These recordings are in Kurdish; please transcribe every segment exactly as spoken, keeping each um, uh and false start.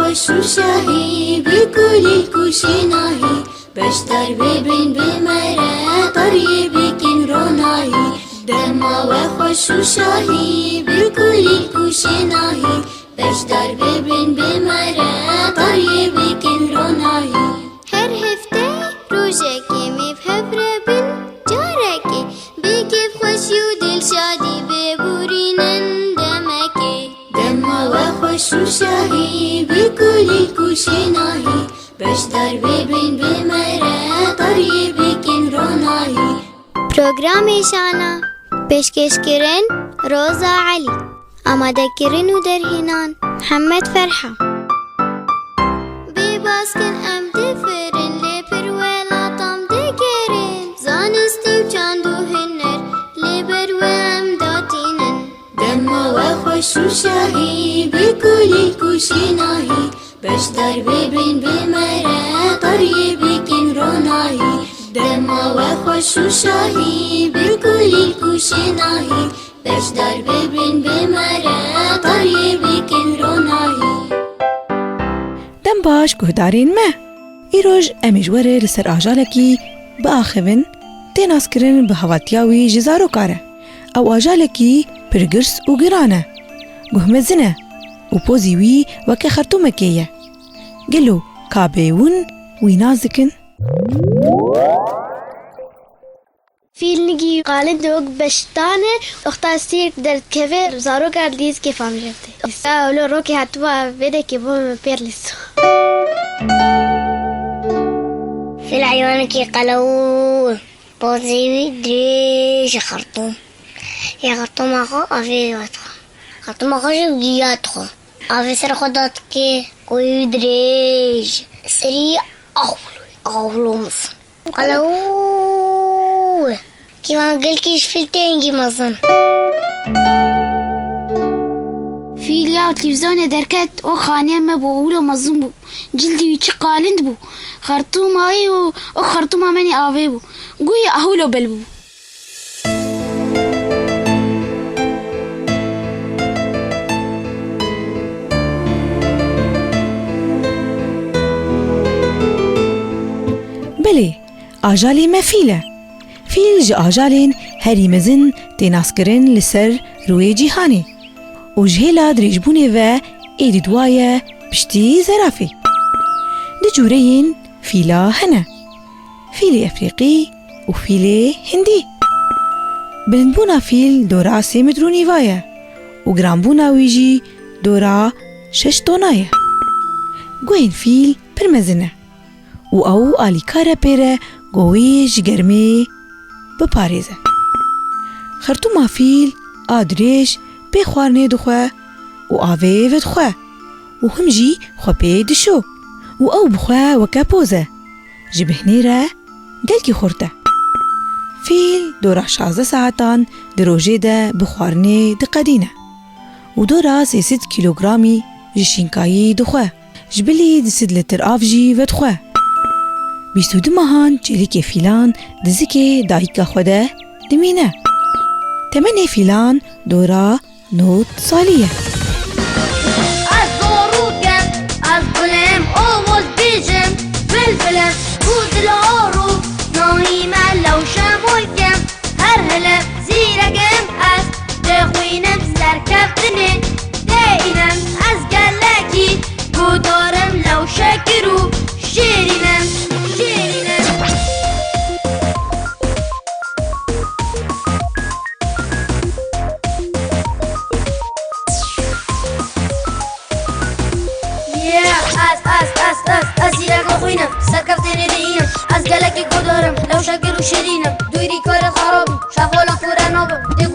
Xweş û şahî bi kulîlk û şênahî, beşdar bibin bi me re, tariyê bikin ronahî. Dema we xweş û şahî bi kulîlk û şênahî, beşdar bibin bi me re, tariyê bikin ronahî. Her hefte rojekê mêv hev re bin, carekê bi kêfxweşî û dilşadî biborînin demekê. Dema we xweş û şahî bi kulîlk û şênahî, beşdar bibin bi me re, tariyê bikin ronahî. Programê Şana, pêşkêşkirin Roza Elî. Amadekirin û derhênan Mihemed Ferha. Bê baskin em difirin, lê pir welatam digerin. Zanistî û çand û huner, lê ber we em datînin. Dema we xweş û şahî bi kulîlk û şênahî, beşdar bibin bi me re, tariyê bikin ronahî. Dema we xweş û şahî bi kulîlk û şênahî, beşdar bibin bi me re, tariyê bikin ronahî. Dem baş guhdarên me. Îroj em ê ji we re li ser ajalekî biaxivin, tê naskirin bi hevatiya wî ji zaroka re. Ew ajalekî pir girs û giran e. Guh mezin e û pozî wî weke xertûmekê ye. Gelo ka bêwin wî nas dikin? Fîl nigî qalind û beştan e, wexta sîrk derdikeve, zaroka li dîz kêfa mirov tê. Îsa ewlo rokê hatibû vê dekê bû pêr lîsto. Fîl heywanekî qelew, pozê wî dirêj e xertûm. Yê xertûma xwe avê vedixwe. Xertûma xwe jî giya dixwe. Avê ser xwe dadike, koyê wî dirêj. Serî awlo, awlo mezin. Qelew. Kîvan gelkî ji fîl tê hingî mezin. Fîl ya televîzyonê derket, o xaniyê me bû, wilo mezin bû. Cildî wî çi qalind bû. Xertûma wî û o xertûma menî avê bû. Guhî ahûlo bel bû. Belê, ajalê me fîl e. Fîl ji ajalên herî mezin tê naskirin li ser rûyê cîhanê û ji hêla dirêjbûnê ve êdî di wa ye piştî zerafê. Du cûreyên fîla hene. Fîlê efrîqî û fîlê hindî. Bilindbûna fîl dora sê metr û nîva ye û giranbûna wî jî dora şeş tona ye. Guhên fîl pir mezin e û ew alîkar e pê re ku wî ji germê biparêze. Xertûma fîl a dirêj pê xwarinê dixwe û avê vedixwe û him jî xwe pê dişo û ew bi xwe weke poz e. Ji bihnê re gelkî xurt e. Fîl dora şazdeh saetan di rojê de bi xwarinê diqedîne û dora sê sed kîlogramî ji şînkayî dixwe. Ji bilî du sed lîtir av jî vedixwe. Bîst û du mehan çêlikê fîlan di zikê dayika xwe de dimîne. Temenê fîlan dora nod salî ye. Ez zorûk im, ez gul im, ovoz dibêjim, bilbil im, û dilor û nayî me lewşe mulk im. Her hilê zîrek im ez, dixwînim serkeftinê, dêînim ez gelekî guhdar im, lewşekir û şêrîn im, şêrîn im. Yeah, ez, ez, ez, ez, ez zîrek û xwîn im, serkeftinê dêînim, ez gelekî guhdar im, lewşekir û şêrîn im, dûrî karê xerab im, şevola kûre nabim, dê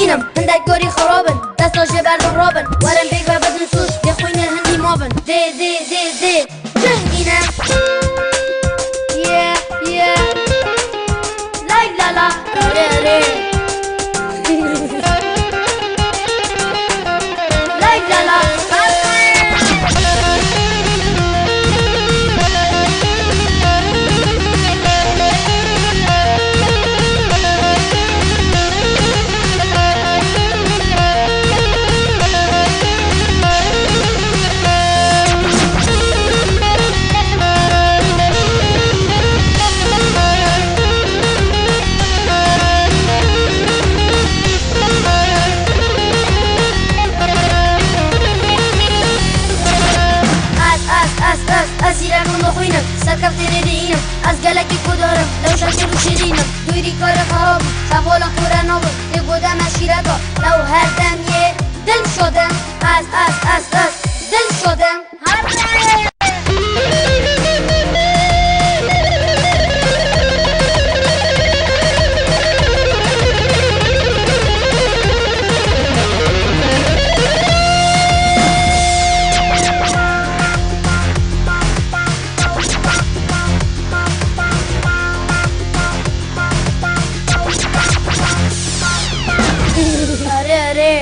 Hindek gorî xirab in, desta jê ber min rabin. Werin bêg ve bidin sûc, dê xwînê hindî mabin. Dê, dê, dê, dê. Cih dîne. Ye, ye. Lay la la, rê, rê. Lay la la, rê. Ez, ez, ez, ez, ez zîrekim dixwînim, serkeftinê dihînim. Ez gelekî guhdar im, lew şekir û şirîn im. Dûrî karê xerab im, hevalan kore nabim. Tê goda me şîreta, lew her dem yê dil şod im. Ez, ez, ez, ez, dil şod im. Erê, erê.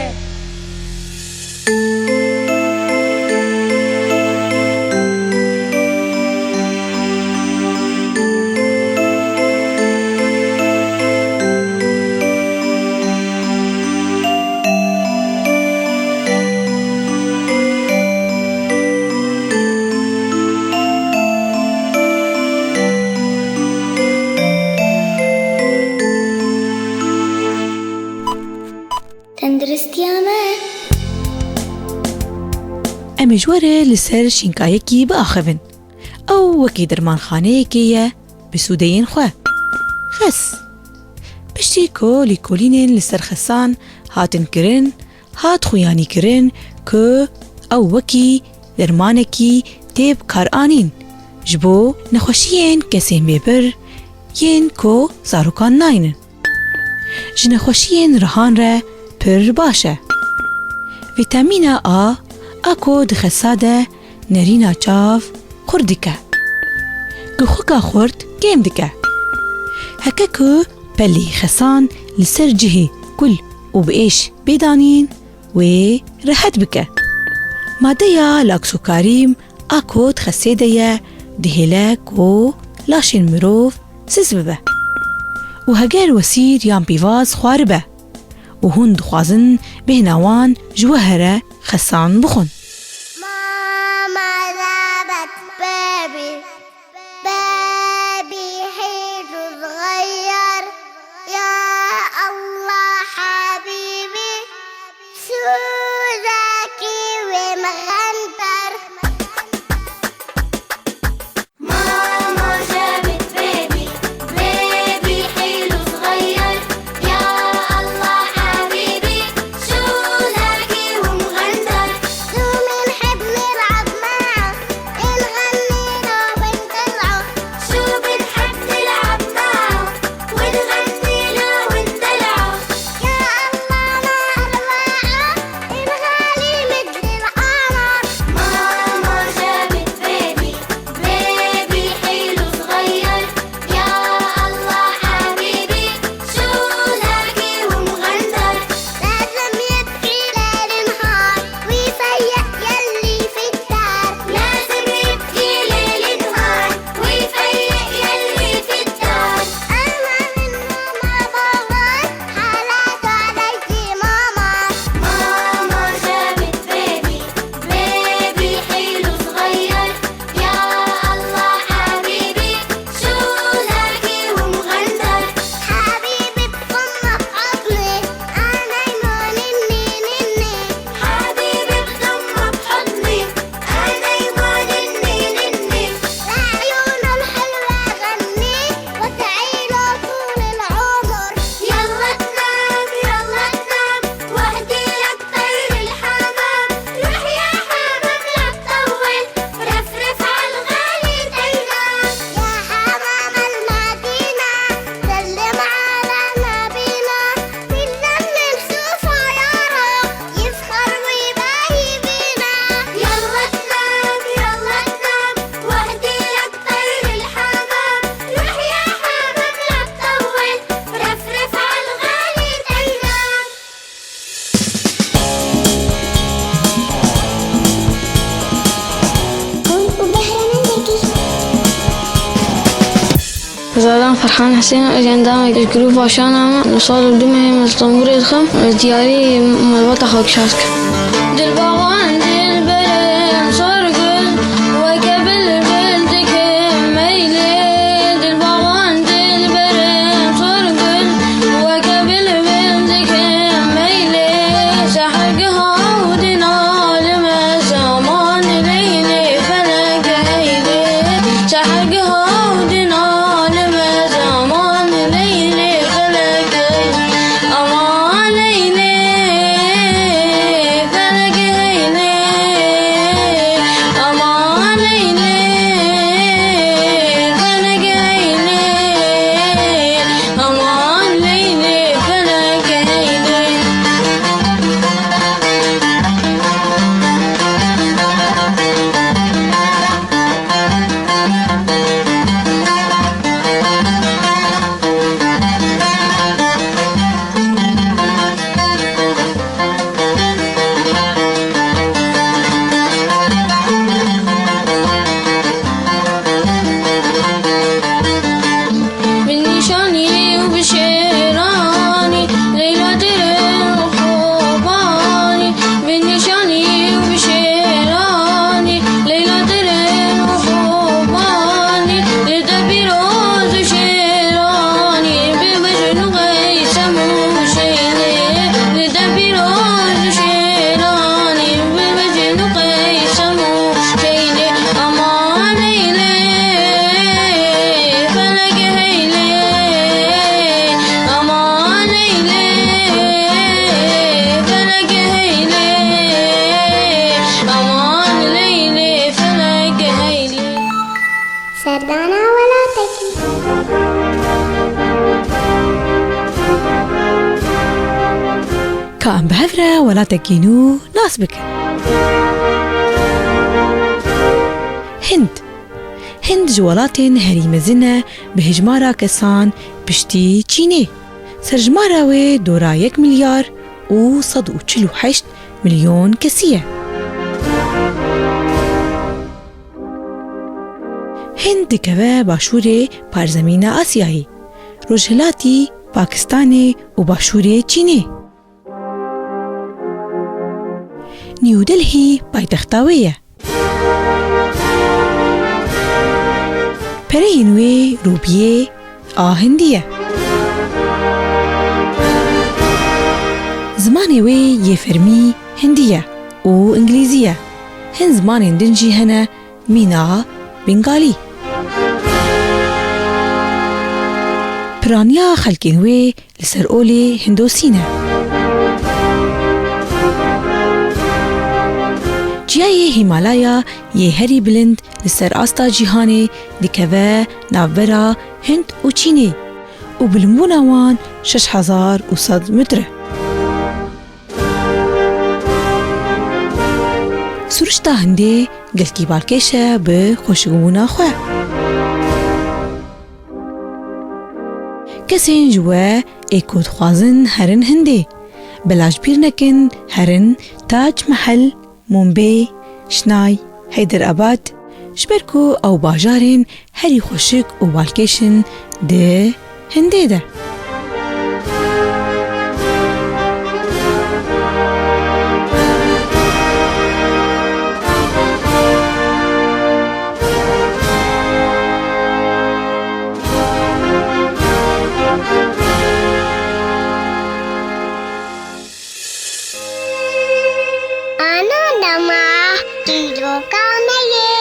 Tenduristiya me. Em ê ji we re li ser şînkayekî biaxivin. Ew wekî dermanxaneyekê ye, bi sûdeyên xwe. Xes. Piştî ku lîkolînên li ser xesan hatin kirin, hat xuyanî kirin ku ew wekî dermanekî tê bikaranîn ji bo nexweşiyên kesên bêbir yên ku zarokan naynin. Ji nexweşiyên rihan re pir baş e. Vîtamîna A, a ku di xesa de nerîna çav xurt dike. Guxika xurt kêm dike. Heke ku pelê xesan li ser cihê kul û bi êş bê danîn, wê rehet bike. Madeya laksokarîm a ku di xesê de ye, dihêle ku laşên mirov siz bibe. Û heger wesîr yan pîvaz xwaribe û hûn dixwazin bêhna wan ji we here xesan bixwin. Mama, rabat baby. Baby, حلو صغير. يا الله حبيبي. شو ذكي ومغندر. ماما جابت بيبي، بيبي حلو صغير. يا الله حبيبي، شو ذكي ومغندر. شو Em Ferhan Hüseyin, ez endamê grûpa Şana me. Li sal û du mehê me stembûrê dixim, ez diyarî malbata xwe kişand dikim. Dilbaxan dilberên sorgul, weke bilbil dikim meylê. Dilbaxan dilberên sorgul, weke bilbil dikim meylê. Sehergiha û dina li me zeman leylê felek heylê. Sehergiha û dina li me zeman leylê felek heylê. Aman leylê felek heylê. Aman leylê felek heylê. Aman leylê felek heylê. Bi nîşanî û bi şêranî, Leyla Deren û Xobanî. Bi nîşanî û bi şêranî, Leyla Deren û Xobanî. Li te pîroz û şêranî, bi Mecnû Qeysem û Hüseyinê. Li te pîroz û şêranî, bi Mecnû Qeysem û Hüseyinê. Aman eyle, felek eyle. Aman eyle, felek eyle. Aman eyle, felek eyle. Serdana welatekî. Ka em bi hev re welatekî nû nas bikin. Hind. Hind ji welatên herî mezin e bi hejmara kesan piştî Çînê. Serjimara wê dora yek milyar û sed û çil û heşt milyon kesî ye. Hind dikeve başûrê parzemîna Asyayê, rojhilatî Pakistanê û başûrê Çînê. New Delhi paytexta wê ye. Pereyên wê rûpiyê a hindî ye. Zimanê wê yê fermî hindî ye û îngilîzî ye. Hin zimanên din jî hene mîna Bengalî. Piraniya xelkên wê li ser olê Hindosî ne. Çiyayê Hîmalaya yê herî bilind li ser asta cîhanê dikeve navbera Hind û Çînê û bilimbûna wan şeş hezar û sed metre. Siruşta Hindê gelkî balkêş e bi xweşikbûna xwe. Kesên ji we ê ku dixwazin herin Hindê, bela ji bîr nekin herin Taj Mahal, Mumbai, Chennai, Hyderabad, ji ber ku ew bajarên herî xweşik û balkêş in di Hindê de. Ana dema dîroka me ye.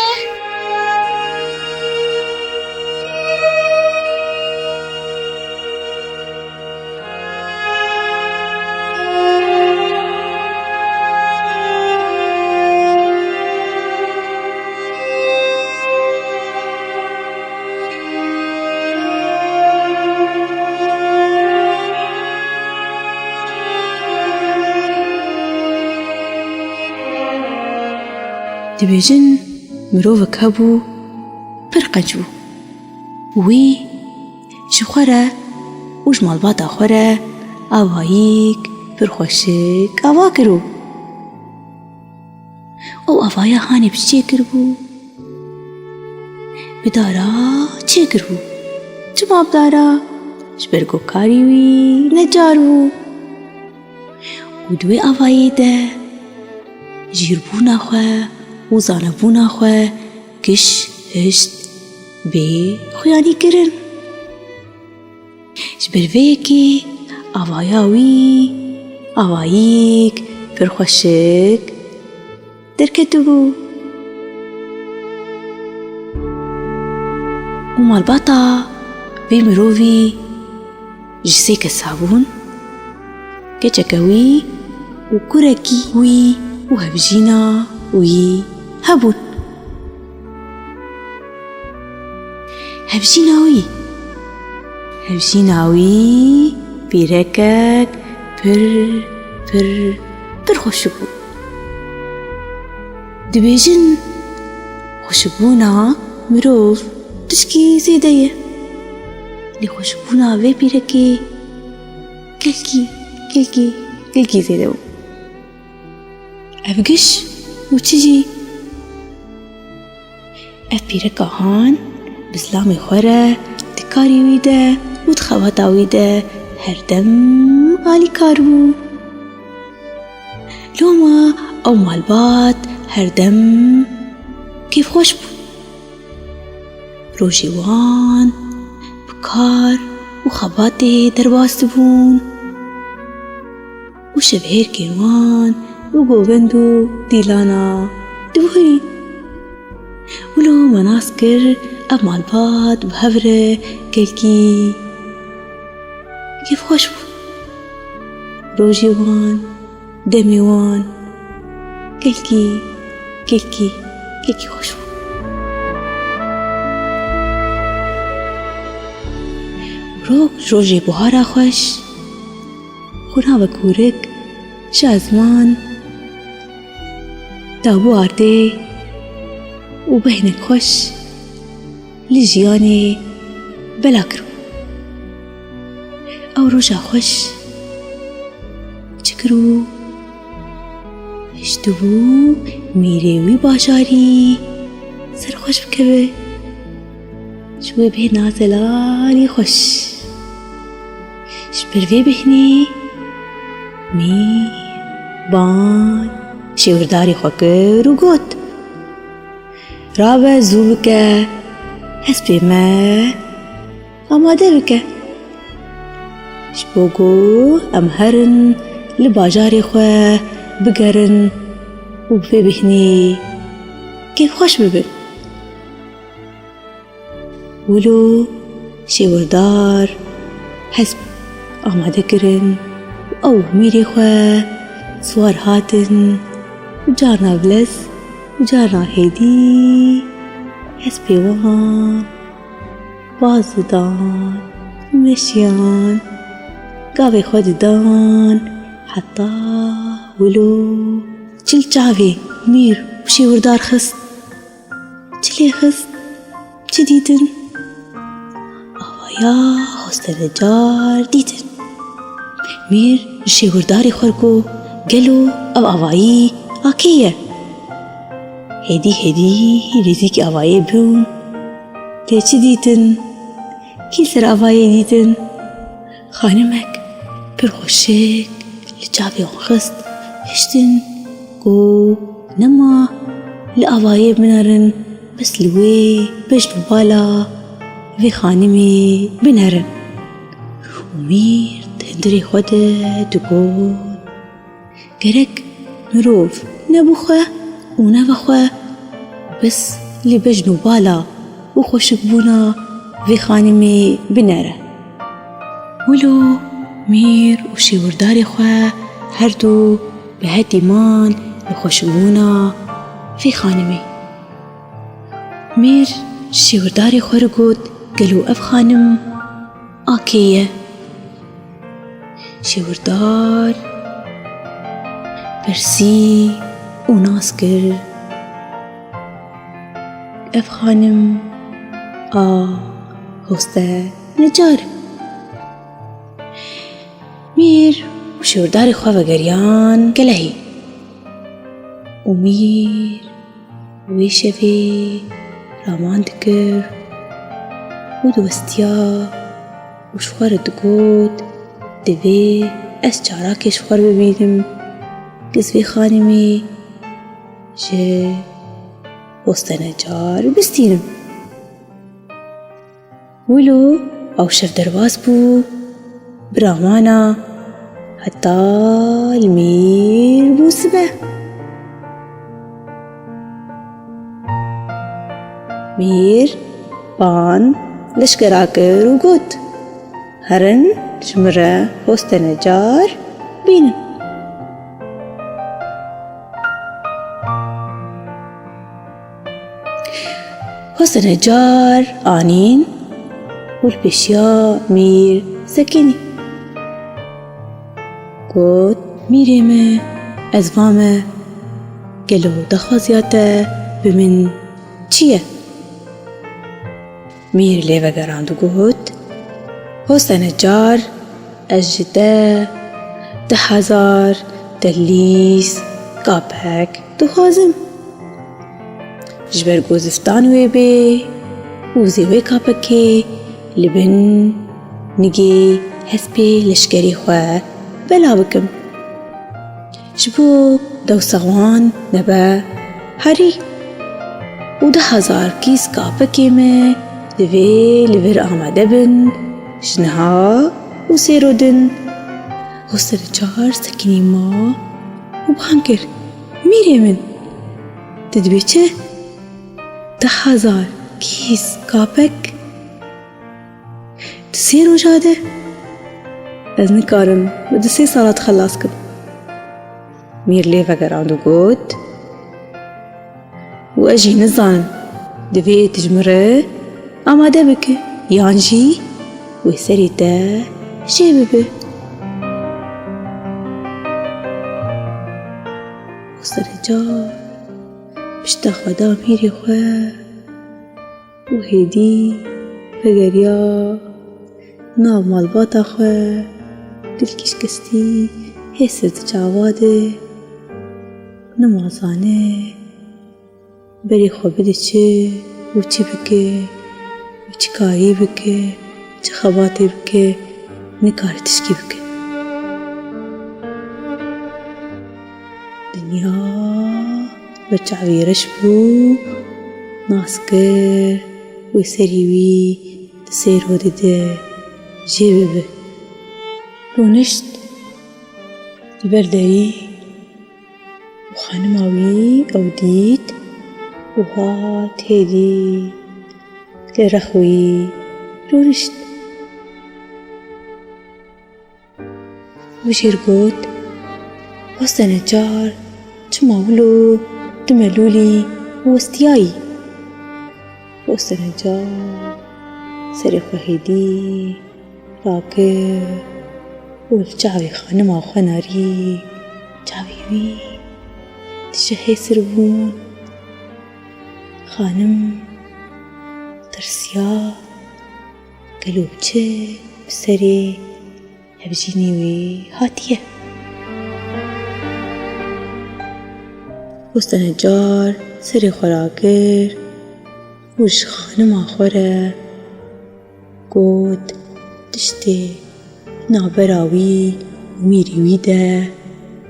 Dibêjin mirovek hebû pir qenc bû. Wî ji xwe re û ji malbata xwe re avayîk pir xweşik ava kiribû. Ew avaya hanê bi çi çêkiribû? Bi dara çêkiribû. Çima bi dar a? Ji ber ku karî wî necar bû û di wê avayê de jîrbûna xwe û zanebûna xwe giş hişt bê xuyanîkirin. Ji ber vê yekê avaya wî avayîk pir xweşik derketibû. Û malbata vê mirovî ji sê kesa bûn, keçeke wî û kurekî wî û hevjîna wî hebûn. Hevjîna wî. Hevjîna wî pîrekek pir, pir, pir xweşik bû. Dibêjin, xweşikbûna mirov tişkî zêde ye. Lê xweşikbûna vê pîrekê gelkî, gelkî, gelkî zêde bû. Ev giş û çi jî? Ev pîreka han bi zilamê xwe re di karê wî de û di xebata wî de herdem alîkar bû. Loma ew malbat herdem kêfxweş bûn. Rojê wan bi kar û xebatê derbas dibûn û şevhêrkên wan bi govend û dîlana dibûyîn. Wilo me nas kir, ev malbat bi hev re gelkî kêfxweş bû. Rojê wan, demê wan gelkî, gelkî, gelkî xweş bû. Roj, rojê buhara xweş, xwina ve kûrik ji ezman dabû ardê û behnek xweş li jiyanê bela kiribû. Ew roja xweş çi kiribû? Hiştibû mîrê wî bajarî serxweş bikeve. Ji wê bêhna zelalî xweş. Ji ber vê bêhnê mîr ban şêwirdarê xwe kir û got, "Rabe zû bike, hespê me amade bike. Ji bo ku em herin li bajarê xwe bigerin û bi vê bêhnê kêfxweş bibin." Wilo şêwirdar hesp amade kirin û ew mîrê xwe siwar hatin û carna bilez û carna hêdî hespê wan baz didan, meşiyan, gavê xwe didan, heta wilo çil çavê mîr û şêwirdar xist. Çi lê xist? Çi dîtin? Avaya hostenecar dîtin. Mîr ji şêwirdarê xwe re got, "Gelo ev avayî a kê ye?" Hêdî hêdî nêzîkî avayê bûn. Lê çi dîtin? Kî li ser avayê dîtin? Xanimek pir xweşik li çavê wan xist, hiştin ku nema li avayê binerin, bes li wê bejn û bala vê xanimê binerin. Û mîr di hundirê xwe de digot, Gerek mirov ne bi xwe û ne vexwe, bes li bejn û bala û xweşikbûna vê xanimê binere. Wilo mîr û şêwirdarê xwe her du bi hetî man li xweşikbûna vê xanimê. Mîr ji şêwirdarê xwe re got, "Gelo ev xanim a kê ye?" Şêwirdar pirsî û nas kir, "Ev xanim a hoste necar e." Mîr û şêwirdarê xwe vegeriyan gelehî û mîr Wê şevê raman dikir Û diwestiya û ji xwe re digot, divê ez çarakê ji xwe re bibînim, ez vê xanimê ji Hostenecar bistînim. Wilo ew şev derbas bû, bira wana heta li mîr bû sibe. Mîr van leşkera kir û got, herin ji min re Hostenecar bînin. Hostenecar anîn û li pêşiya mîr sekinî. Got, mîrê me, ez vame, gelo daxwaziya te bi min çi ye? Mîr lê vegerand û got, Hostenecar, ez ji te du hezar telîs kapek dixwazim. Ji ber ku ziftan wê bê û zê wê kapekê li bin nigê hespê leşkerê xwe bela bikim. Ji bo dewsa wan nebe herî û du hezar kîs kapekê me divê li vir amade bin, ji niha û sêro din. Hostenecar sekinî ma û bang kir, mîrê min, tu dibê çi? Du hezar kîs kapek? Di sê roja de? Ez nikarim bi di sê sala te xelas kim. Mîr lê vegerand û got, û ez jî nizanim, divê tu ji min re amade bike, yan jî wê serê te jê bibe. Hostenecar pişta xwe da mîrê xwe û hêdî vegeriya nav malbata xwe, dilkî şikestî hêsir di çava de, nima zane berê xwe bide çi û çi bike û çi karî bike, çi xebatê bike, nikare tişkî bike. Dinya bi çavî reş bû, nas kir wê serî wî di sê rodê de jê bibe. Rûnişt li ber derî û xanima wî ew dît û hat hêdî li rex wî rûnişt. Û jê re got, Hostenecar, çima wilo tu melûlî û westiyayî? Hostenecar serê xwe hêdî rakir û li çavê xanima xwe narî. Çavê wî tije hêsir bûn. Xanim tirsiya, gelo çi bi serê hevjînê wê hatiye? Hostenecar serê xwe rakir û ji xanima xwe re got, tiştê navbera wî û mîrê wî de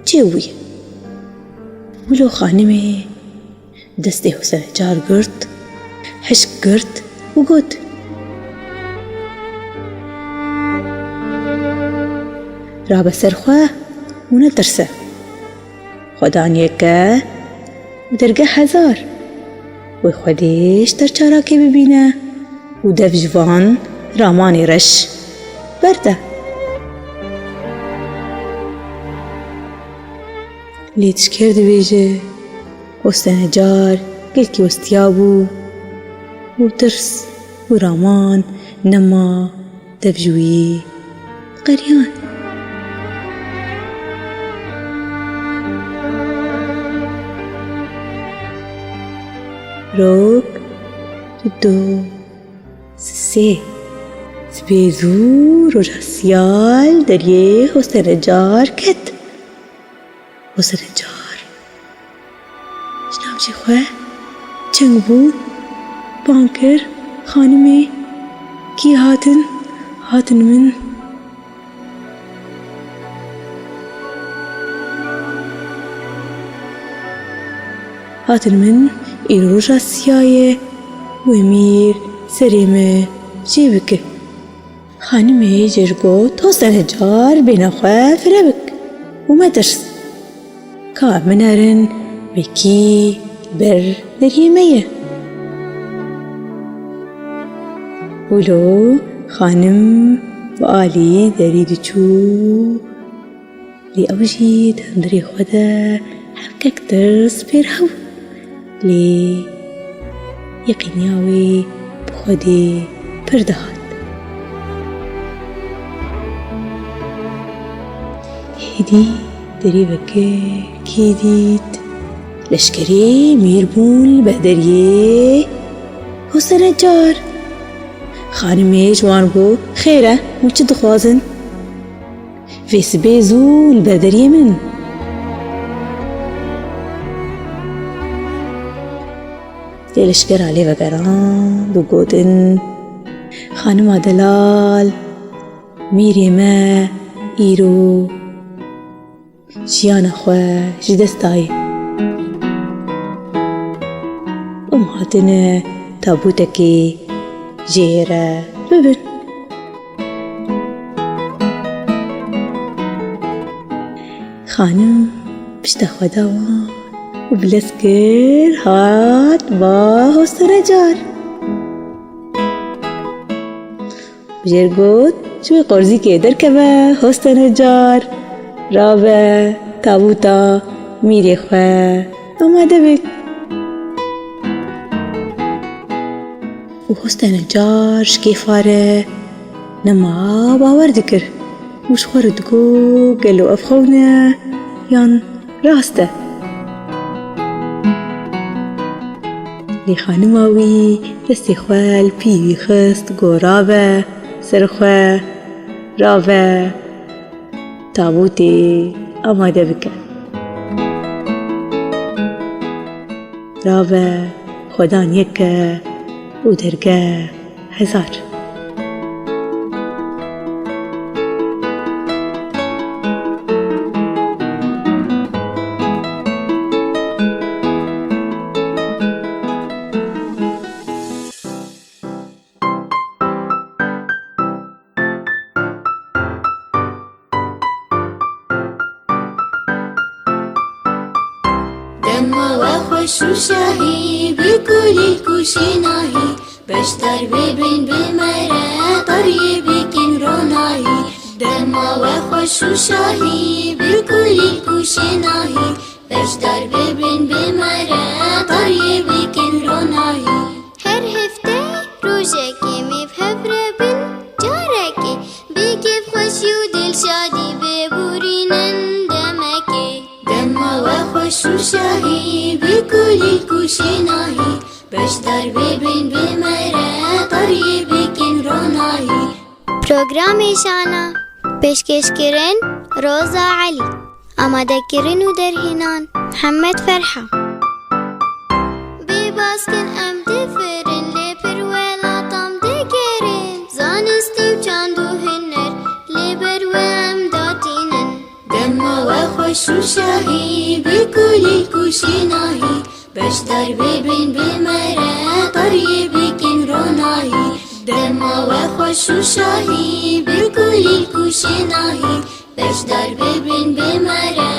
çêbûye. Wilo xanimê destê Hostenecar girt, hişk girt û got, rabe ser xwe û netirse. Xwedan yek e û dergeh hezar. Wê Xwedê ji te re çarakê bibîne û dev ji van ramanê reş berde. Lê tişker dibêje, Hostenecar gelkî westiya bû û tirs û raman nema. Dev ji wî qeriyan. Rok, du, sê. Sibê zû roja siyal deriyê Hostenecar ket. Hostenecar ji navçê xwe çeng bû, bang kir, xanimê, Kî hatin? Hatin min. Hatin min, îro roja siya ye, wê mîr serê me jê bike. Xanimê jê re got, hostene car bêhna xwe fire bik û metirs. Ka em binerin, wekî ber deriyê me ye. Wilo xanim bi alî derî diçû, lê ew jî di hundirê xwe de hevkek tirs pêr hebû. Lê yeqîniya wê bi Xwedê pir dihat. Hêdî derî vekir, kê dît? Leşkerê mîr bûn li ber deriyê Hostenecar. Xanimê ji wan got, xêr e, hûn çi dixwazin? Vê sibê zû li ber deriyê min. Lê leşkera lê vegerand û gotin, xanima delal, mîrê me îro jiyana xwe ji dest dayê. Em hatine tabûtekê jê re bibin. Xanim pişta xwe da wan û bi lez kir hat ba Hostenecar. Jê re got, ji wê qorzîkê derkeve, Hostenecar, rabe, tabûta mîrê xwe amade bik. Û Hostenecar ji kêfa re nema bawer dikir û ji xwe re digot, gelo ev xewn e yan rast e? Lê xanima wî destê xwe li pî wî xist, got, rabe ser xwe, rabe tabûtê amade bike. Rabe xwedan yek e û dergeh hezar. Dema we xweş û şahî, bi kulîlk û şênahî, beşdar bibin bi me re, tariyê bikin ronahî. Dema we xweş û şahî, bi kulîlk û şênahî, beşdar bibin bi me re, tariyê bikin ronahî. Her hefte rojekê em ê bi hev re bin, carekê bi kêfxweşî û dilşadî biborînin demekê. Dema we xweş û şahî, bi kulîlk û şênahî, beşdar bibin bi me re, tariyê bikin ronahî. Programê Şana, pêşkêşkirin Roza Elî. Amadekirin û derhênan Mihemed Ferha. Bê baskin em difirin, lê pir welatan digerin. Zanistî û çand û huner, lê ber we em datînin. Dema we xweş û şahî, bi kulîlk û şênahî, beşdar bibin bi me re, tariyê bikin ronahî. Dema we xweş û şahî, bi kulîlk û şênahî, beşdar bibin bi me re,